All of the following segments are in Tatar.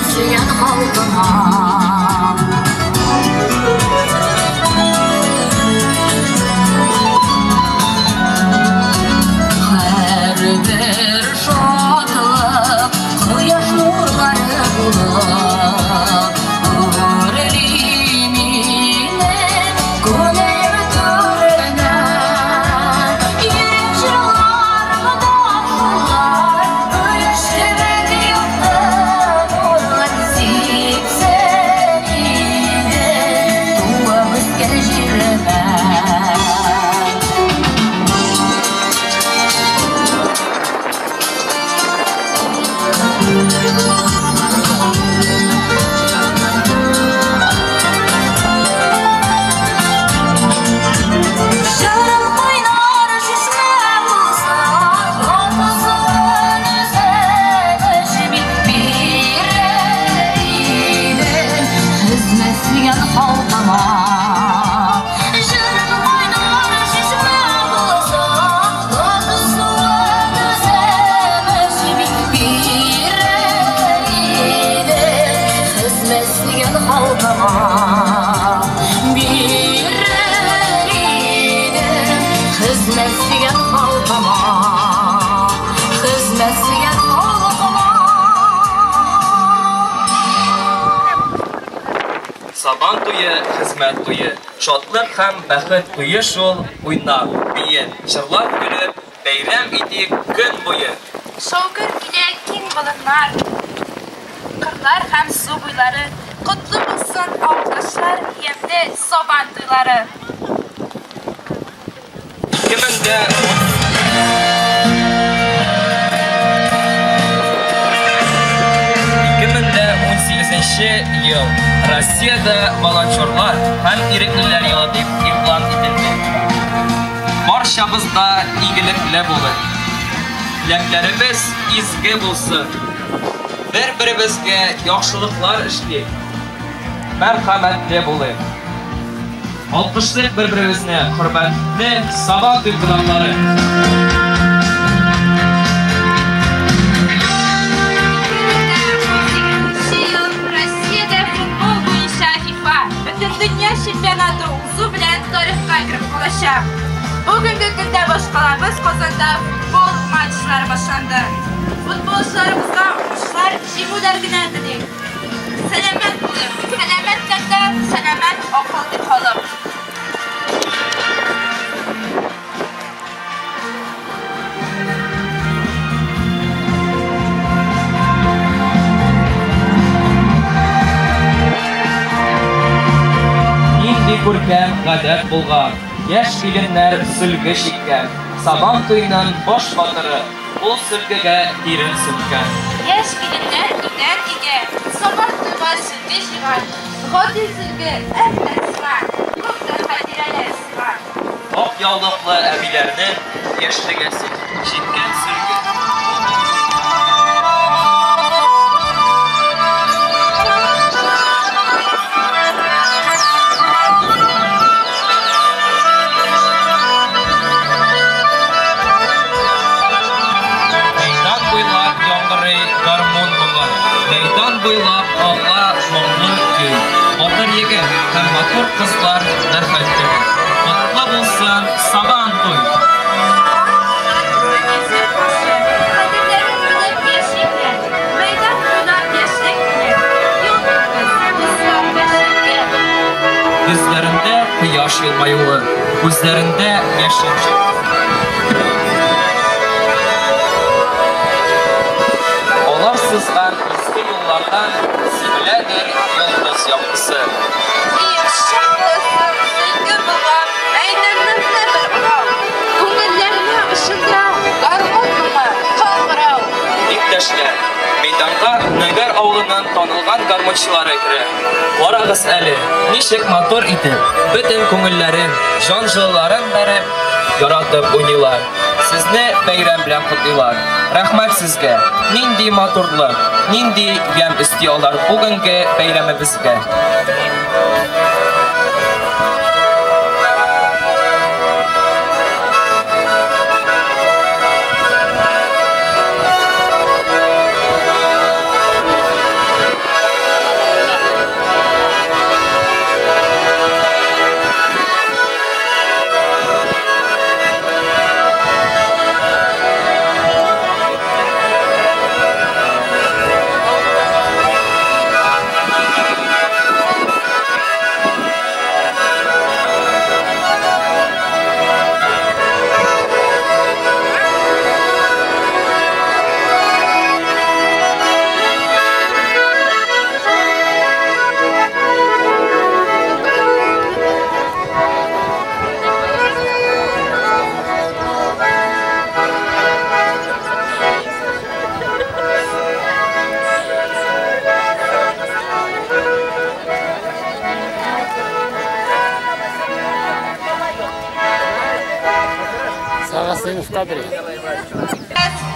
Хезмәт сөйгән халкыңа. Һәрбер шатлык кояш нурлары булып үрли минем күңелем түренә. Йөрәк җырларымда шулар кояш кебек якты нурлар сипсен иде туып үскән җиремә. Җырым кайнар чишмә булса, Татлысын үзем эчми бирер идем хезмәт сөйгән халкыма. Җырым кайнар чишмә булса, Татлысын үзем эчми бирер идем хезмәт сөйгән халкыма. Бирер идем хезмәт сөйгән халкыма. Хезмәт сөйгән халкыма. Сабан туе, хезмәт туе, шатлык һәм бәхет туе шул, уйнап, биеп, җырлап көлеп, бәйрәм итик көн буе. Шау-гөр килә киң болыннар, кырлар һәм су буйлары. Котлы булсын, авылдашлар, ямьле Сабан туйлары! 2018 ел Россиядә волонтерлар һәм иреклеләр елы дип игълан ителде. Барчабыз да игелекле булыйк. Теләкләребез изге булсын. Бер-беребезгә яхшылыклар эшлик. Мәрхәмәтле булыйк. Алкышлыйк бер-беребезне, хөрмәтле Сабан туй кунаклары! Ел Россиядә футбол буенча ФИФА Бөтендөнья чемпионаты узу белән тарихка кереп калачак. Бүгенге көндә башкалабыз Казанда футбол матчлары башланды. Футболчыларыбызга уңышлар, җиңүләр генә телик. Сәламәт булыйк, сәламәт тәндә, сәламәт акыл ди халык. Нинди күркәм гадәт булган, яшь киленнәр сөлге чиккән, Сабан туеның баш батыры ул сөлгегә тирен сөрткән. Яшь киленнәр өйдән өйгә Сабан туйга сөлге җыйган. Гади сөлге, әмма сиңа күпме хатирәләр сыйган. Ак яулыклы әбиләрнең яшьлеге син, чиккән сөлге. Мәйдан буйлап яңгырый гармун моңы, Мәйдан буйлап ага моңлы көй. Батыр егет һәм матур кызлар рәхәт көне. Котлы булсын Сабан туй! Йөзләрендә кояш елмаюы, күзләрендә яшен чаткысы. Алар сызган изге юллардан сибеләдер йолдыз яктысы. Иптәшләр, мәйданга Нәгәр авылының танылган гармунчылары керә. Карагыз әле, ничек матур итеп, бөтен күңелләрен, җан җылыларын бәреп, яратып уйныйлар. Сезне бәйрәм белән котлыйлар. Рәхмәт сезгә! Нинди матурлык, нинди ямь өсти алар бүгенге бәйрәмебезгә. Син в кадре.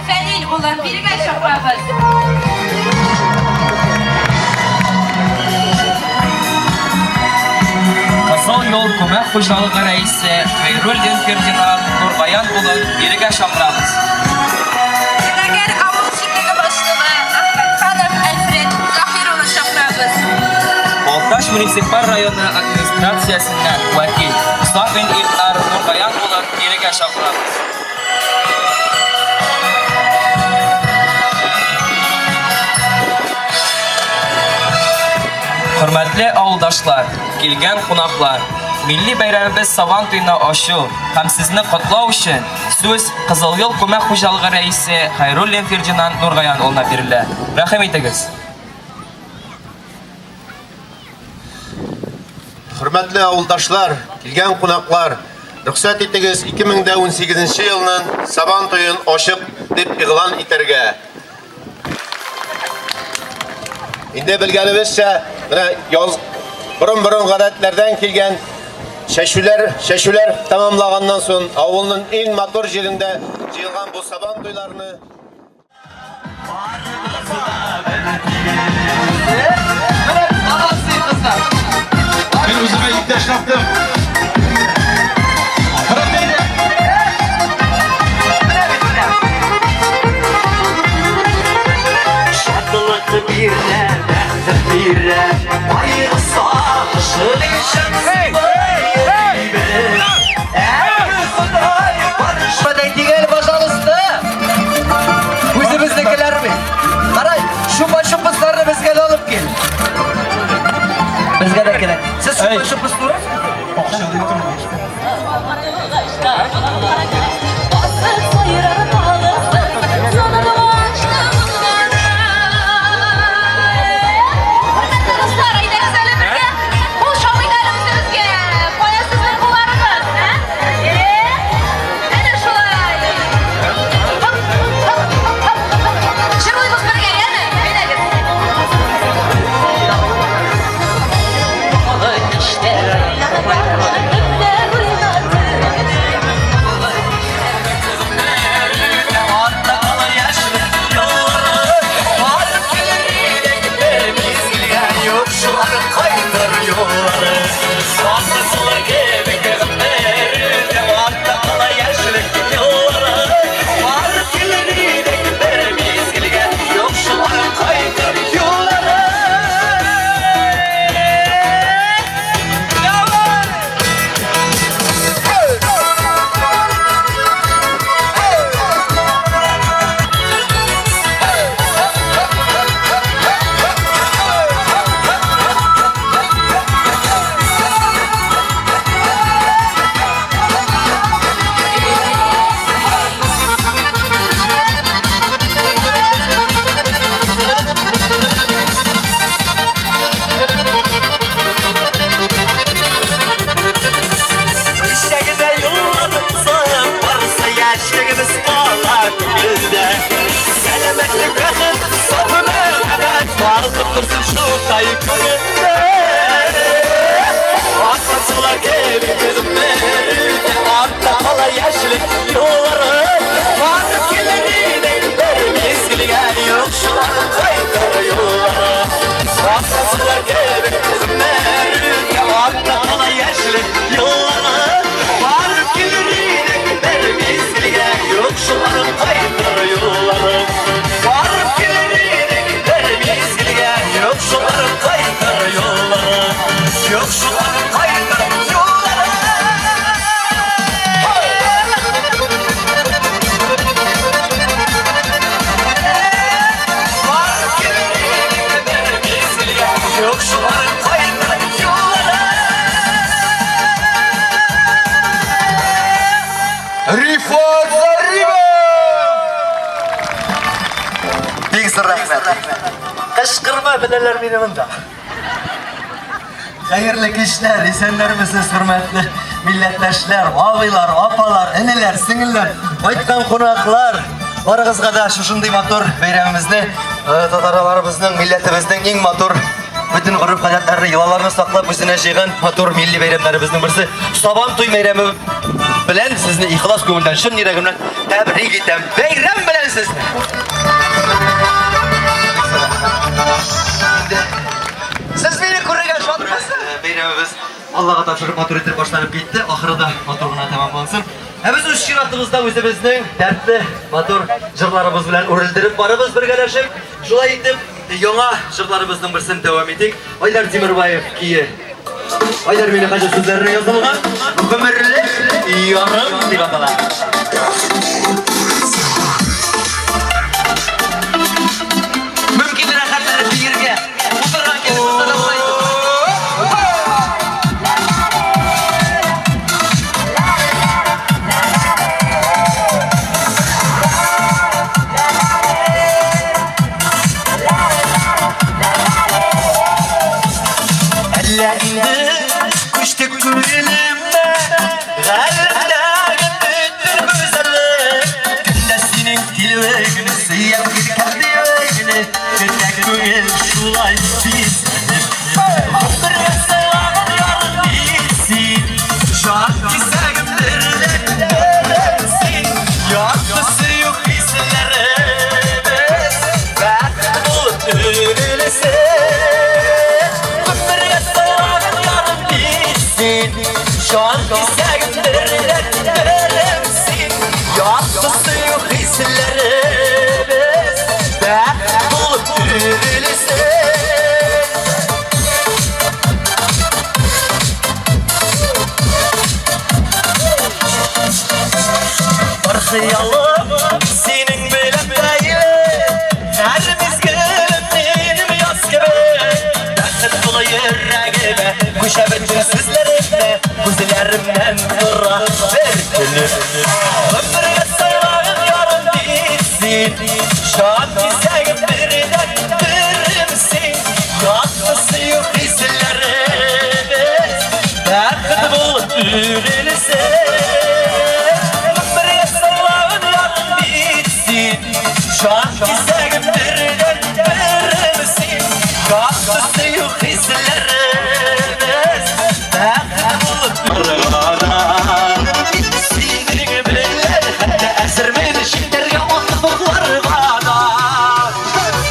Фәнил улын бирегә чакырабыз. Кызыл юл күмәк хуҗалыгы рәисе Хәйруллин Фердинанд Нургаян улын бирегә чакырабыз. Нәгәр авыл җирлеге башлыгы Әхмәтханов Альфред Заһир улын чакырабыз. Балтач муниципаль районы администрациясеннән вәкил Сафин Илнар Нургаян улын бирегә чакырабыз. Хөрмәтле авылдашлар, килгән кунаклар, милли бәйрәмебез Сабан туена ачу һәм сезне котлау өчен сүз Кызыл юл күмәк хуҗалыгы рәисе Хәйруллин Фердинанд Нургаян улына бирелә. Рәхим итегез. Хөрмәтле авылдашлар, килгән кунаклар, рөхсәт итегез 2018 елның Сабан туен ачык дип игълан итәргә. Инде белгәнебезчә, менә яз борын-борын гадәтләрдән килгән чәчүләр, чәчүләр тәмамлаганнан соң авылның иң матур җирендә җыелган бу Сабан туйларны Мин үземә иптәш таптым. Шатлык бирә, бәхет бирә, кайгы сагышы Подойди, пожалуйста. Үзебезнекеләр бит. Карай, чупа-чупысларны безгә дә алып кил. Безгә дә кирәк. Сез чупа-чупыс Басып сайрар балысы, Хөрмәтле дуслар, әйдәгез әле бергә кул чабыйк әле үзебезгә. Кая сезнең кулларыгыз, ә? Э? Әнә шулай. Хоп, хоп, хоп, хоп. Җырлыйбыз бергә, яме? Әйдәгез. Ишәгедә юллар барса яшьлегебез кала күңелдә. Сәламәтлек, бәхет, саф мәхәббәт балкып торсын шулай күңелдә. Атасылар кебек гомер артта кала яшьлек юллары. Барып килер идек бер мизгелгә, юкчылар кайтыр юллары. Атасылар кебек гомер артта кала яшьлек юллары. Барып килер идек бер мизгелгә, юкчылар кайтыр юллары. Барып килер идек бер мизгелгә, юкчылар кайтыр юллары. Юкчылар кайтыр юллары. Барып килер идек бер мизгелгә, юкчылар кайтыр юллары. Рифат Зарипов! Бик зур рәхмәт. Кычкырма, беләләр мине монда. Хәерле кичләр, исәннәрмесез, хөрмәтле милләттәшләр, абыйлар, апалар, энеләр, сеңелләр, кайткан кунаклар. Барыгызга да шушындый матур бәйрәмебезне, татарларыбызның, милләтебезнең иң матур бөтен гореф-гадәтләрне, йолаларны саклап үзенә җыйган матур милли бәйрәмнәребезнең берсе Сабан туй бәйрәме белән сезне ихлас күңелдән, чын йөрәгемнән тәбрик итәм. Бәйрәм белән сезне! Сез мине күрергә шатмысыз? Бәйрәмебез Аллага тапшырып матур итеп башланып китте, ахыры да матур гына тәмамлансын. Ә без үз чиратыбызда үзебезнең дәртле, матур җырларыбыз белән үрелдереп барыбыз бергәләшеп. Шулай итеп, яңа җырларыбызның берсен дәвам итик. Айдар Тимербаев кие. Айдар мине хаҗи сүзләренә язылган Гомерлек ярым дип атала. Мөмкин рәхәтләнеп биергә. Утырган килеш булса да була инде. Әллә инде күчте күңелемә Галәмдәге бөтен гүзәллек Көтә синең килүеңне, сөям иркә диюеңне Көтә күңел шулай бизәнеп Гомергә сыйлаган ярым бит син Җан кисәгем бердәнберем син Якты сөю хисләребез Бәхет булып үрелсен Гомергә сыйлаган ярым бит син Җан кисәгем бердәнберем син Якты сөю хисләребез Бәхет булып үрелсен. Бар хыялым синең белән бәйле, һәр мизгелем минем яз кебек. Бәхет тулы йөрәгемә, күчә бөтен сүзләремдә, күзләремнән тора бер көлеп. Гомергә сайлаган ярым бит син, җан кисәгем бердәнберем син. Якты сөю хисләребез бәхет булып үрелсен. Гомергә сайлаган ярым бит син, җан кисәгем бердәнберем син. Якты сөю хисләребез бәхет булып Синең белән хәтта әзермен читләргә атып укларга да.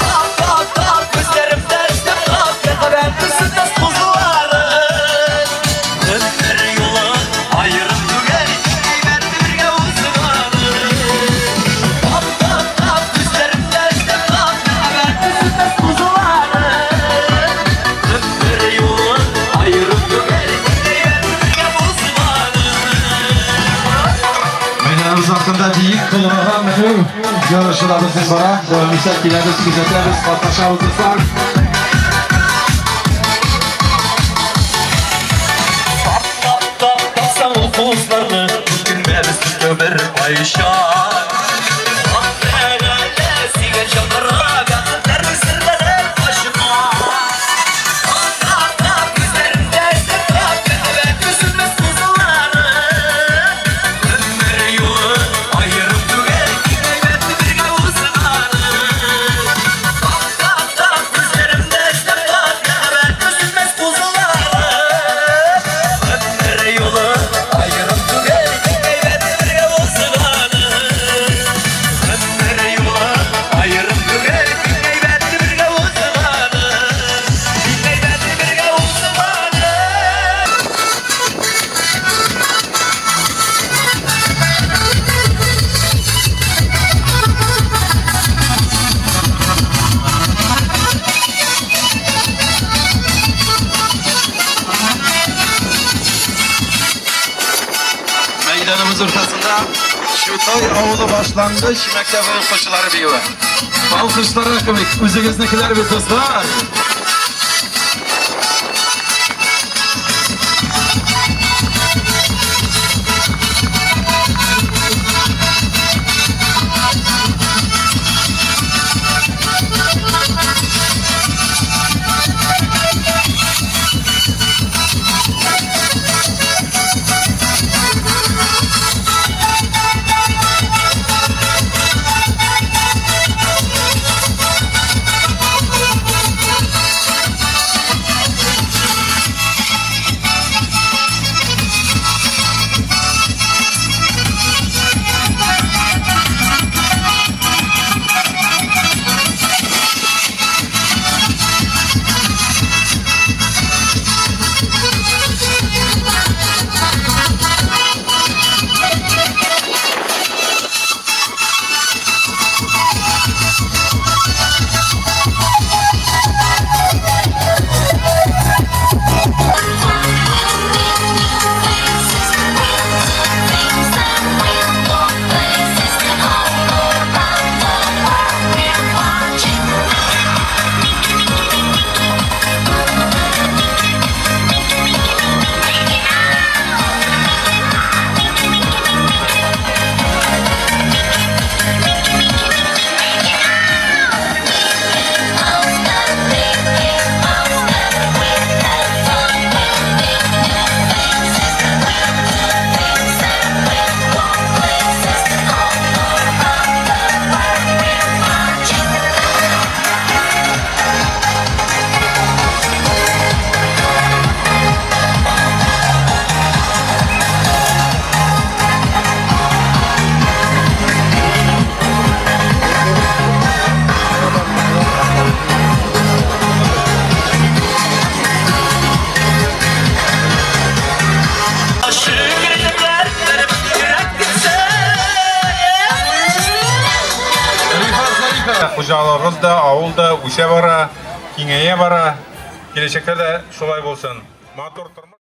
Тап, тап, тап, күзләремдә эзләп тап, мәхәббәт төсендә кузларын. Өмер юлы аерым түгел, әйбәт бергә узганы. Тап, тап, тап, күзләремдә эзләп тап, мәхәббәт төсендә кузларын. Өмер юлы аерым түгел, әйбәт бергә узганы. Мәйданыбыз артында биек колынга менү ярышы да безнең бара. Дәвам итә, киләбез, күзәтәбез, катнашабыз, дуслар. Тап, тап, тап, тапсаң ул кузларны, үкенмәбез бер кайчан. Хак Тәгалә сөйгән чакыра, бәхетләр серләре ачкан. Тап, тап, тап, күзләрендә эзләп тап, мәхәббәт өзелмәс кузлары. Өмер юлы аерым түгел, әйбәт бергә узганы. Тап, тап, тап, күзләремдә эзләп тап, мәхәббәт өзелмәс кузлары. Өмер юлы аерым түгел, әйбәт бергә узганы. Өмер юлы аерым түгел, әйбәт бергә узганы. Әйбәт бергә узганы. Мәйданыбыз уртасында Чутай авылы башлангыч мәктәбе укучылары биюе. Алкышларга кебек үзегезнекеләр бит, дуслар. Хуҗалыгыбыз да, авыл да үсә бара, киңәя бара. Киләчәктә дә шулай булсын. Матур тормыш.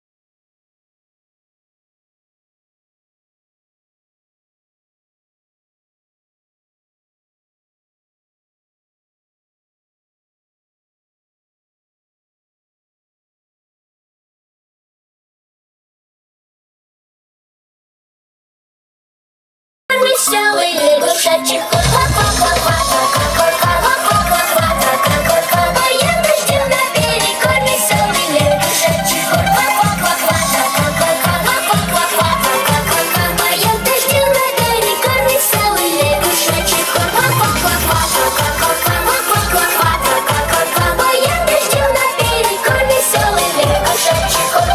Веселый лягушачий хор. Ква-ква-ква-ква-ква-ква-ква-ква-ква-ква. Поем дождю наперекор веселый лягушачий хор. Ква-ква-ква-ква-ква-ква-ква-ква-ква-ква. Поем дождю наперекор веселый лягушачий хор. Ква-ква-ква-ква-ква-ква-ква-ква-ква. Поем дождю наперекор веселый лягушачий хор.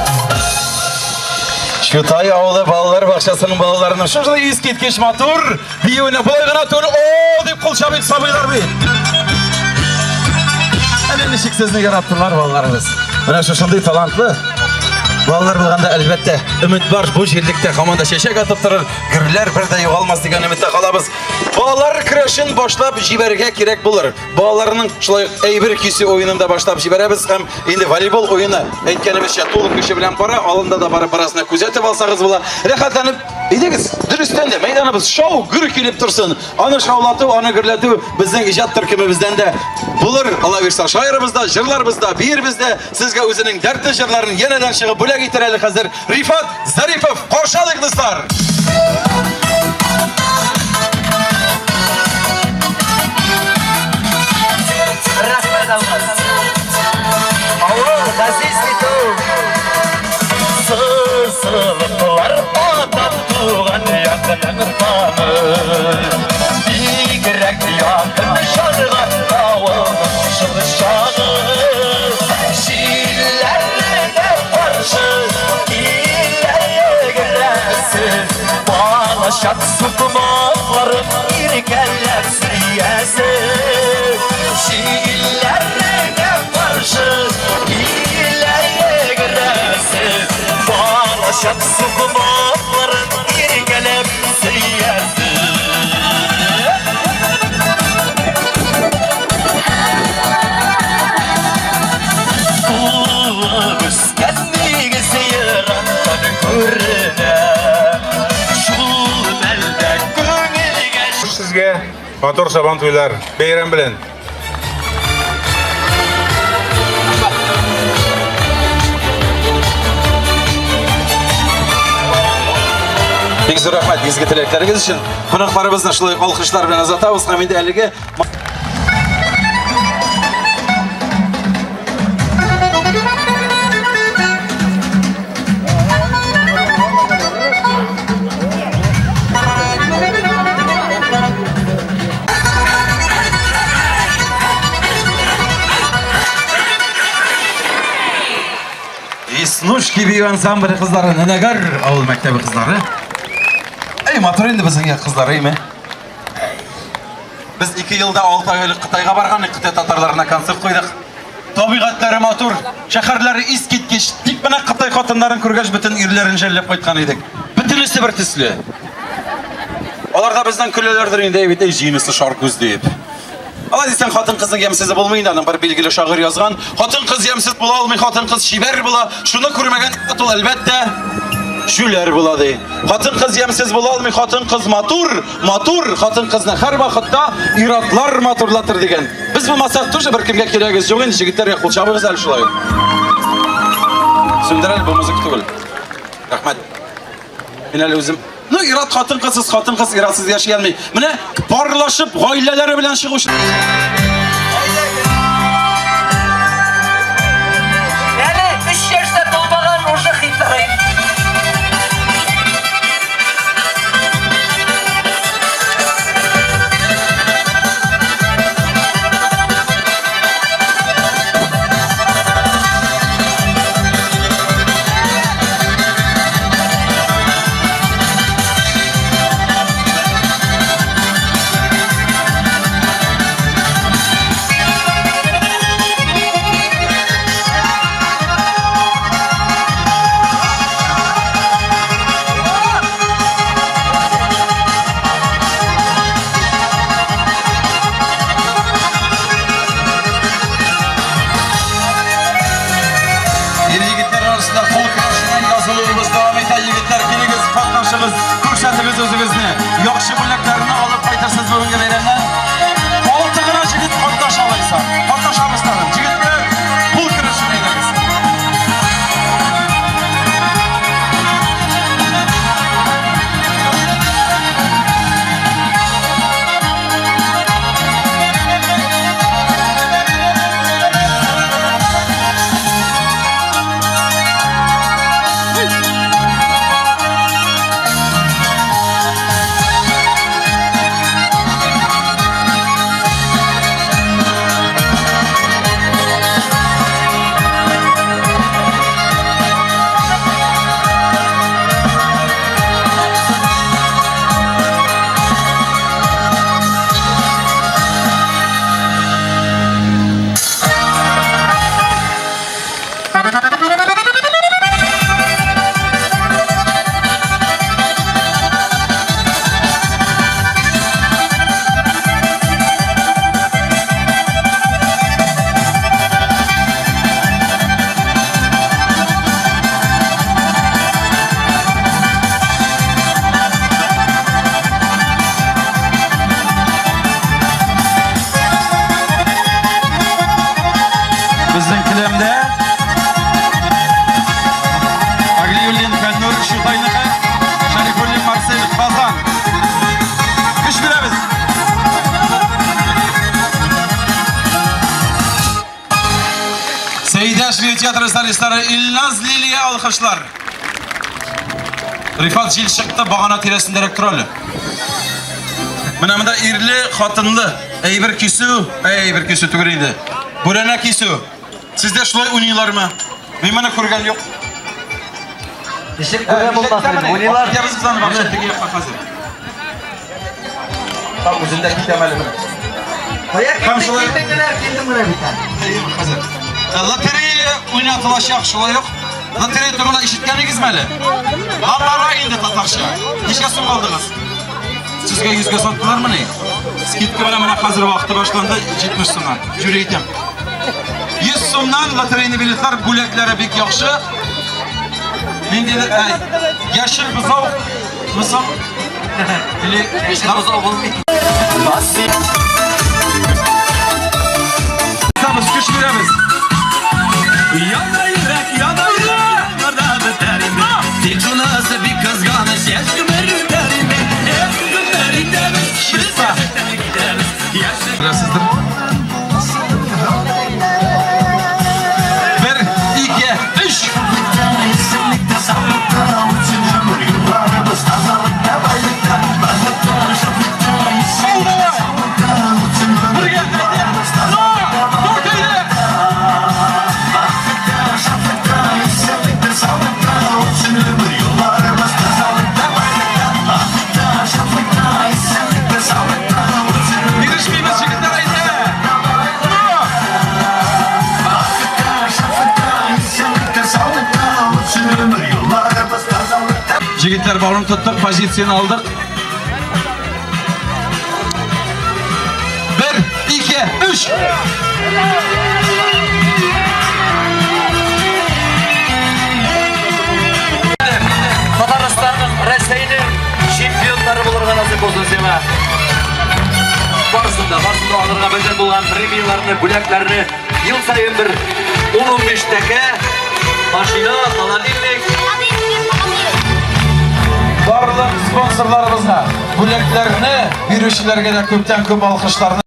Чутай авылы балалар бакчасының балаларының шушылай искиткеч матур биюенә болай гына түгел, о дип кул чабыйк сабыйлар бит. Әле ничек сезне яраттылар балаларыбыз. Менә шушындый талантлы балалар булганда, әлбәттә, өмет бар, бу җирлектә һаман да чәчәк атып торыр, гөрләр бер дә югалмас дигән өметтә калабыз. Балалар көрәшен башлап җибәрергә кирәк булыр. Балаларның шулай ук әйбер кисү уенын да башлап җибәрәбез һәм инде волейбол уены әйткәнебезчә тулы көче белән бара, алында да барып беразны күзәтеп алсагыз була. Рәхәтләнеп әйдәгез, дөрестән дә мәйданыбыз шау гөр килеп торсын. Аны шаулату, аны гөрләтү безнең иҗат төркемебездән дә булыр. Алла бирса, шаярыбыз да, җырларыбыз да, биербез дә. Сезгә үзенең дәртле җырларын янәдән чыгып бүләк итер әле хәзер Рифат Зарипов. Каршы алыйк, дуслар! Рәхмәт, Алмаз. Авыл, газиз бит ул. Сызылыклар атап туган якның таңы. Бигрәк якын жарга авылның шул чагы. Җилләргә каршы килә йөгерәсе. Балачак сукмакларын иркәләп сөясе. Җилләргә каршы килә йөгерәсе. Балачак сукмакларын иркәләп сөясе. Туып үскән нигезе ерактан күренә. Шул мәлдә күңелгә Сезгә матур сабан туйлар, бәйрәм белән. Бик зур рәхмәт изге теләкләрегез өчен. Кунакларыбызны шулай ук алкышлар белән озатабыз һәм инде әлеге Веснушки бию ансамбле кызлары, Нәнәгәр авыл мәктәбе кызлары. Әй, матур инде безнең як кызлары, әйме? Без 2 елда 6 ай элек Кытайга барган идек, Кытай татарларына концерт куйдык. Табигатьләре матур, шәһәрләре искиткеч. Тик менә Кытай хатыннарын күргәч, бөтен ирләрен жәлләп кайткан идек. Бөтенесе бер төсле. Алар да бездән көләләрдер инде, әй бит, әй җыенысы шар күз дип. Алай дисәң, хатын-кызның ямьсезе булмый инде, аның бер билгеле шагыйрь язган. Хатын-кыз ямьсез була алмый, хатын-кыз чибәр була. Шуны күрмәгән ул, әлбәттә, җүләр була ди. Хатын-кыз ямьсез була алмый, хатын-кыз матур, матур, хатын-кызны һәрвакытта ир-атлар матурлатыр дигән. Без булмасак, тоже беркемгә кирәгез юк инде, җегетләргә кул чабыгыз әле шулай. Сүндер әле, бу музыка түгел. Рәхмәт. Мин әле үзем Ну, ир-ат хатын-кызсыз, хатын-кыз ир-атсыз яши алмый. Менә парлашып гаиләләре белән чыгучы Әле 3 яшьтә тулмаган уже хитрый. Кояш бию театры солистлары Илназ Лилия алкышлар. Рифат җил чыкты, багана тирәсендәрәк тор әле. Менә монда ирле, хатынлы әйбер кисү, әйбер кисү түгел инде. Бүрәнә кисү. Сездә шулай уйныйлармы? Мин моны күргән юк. Ничек күргән булмасын, уйныйлар. Китәбез без аны вообще теге якка хәзер. Там үзендә китәм әле менә. Кая Һәм киттең, шулай- килдең генә, килдең генә бит әле. Әйе, хәзер. Э, Лотерея уйнатылачак шулай ук. Лотерея турында ишеткәнегезме әле? Лапара инде татарча. Ничә сум алдыгыз? Сезгә йөзгә саттылармыни? Скидка белән менә хәзер вакыты башланды 70 сумнан. Җүри әйтәм. 100 сумнан лотерейный билетлар бүләкләре бик яхшы. Ниндидер әй, яшел бозау мысың или Яшел бозау булмый. Сабыз көч бирәбез. Яна йөрәк, яна йөрәк, Нарда бетәр инде. Тик шунысы бик кызганыч, яшь гомер үтәр инде. Эх, гомер итәбез, без яшьлектән китәбез. Яшьлек Беләсездер. Бер, ике, өч. Бергә, әйдә. Дүрт, әйдә. Бирешмибез, егетләр, әйдә. Егетләр барын тоттык, позицияне алдык. Бер, ике, өч. Татарстанның, Рәсәйнең чемпионнары булырга насыйп булсын сиңа. Барысын да, барысын да алырга бездән булган премияләрне, бүләкләрне ел саен бер 10-15 тәкә, машина, холодильник. Барлык спонсорларыбызга, бүләкләрне бирүчеләргә дә күптән күп алкышларны.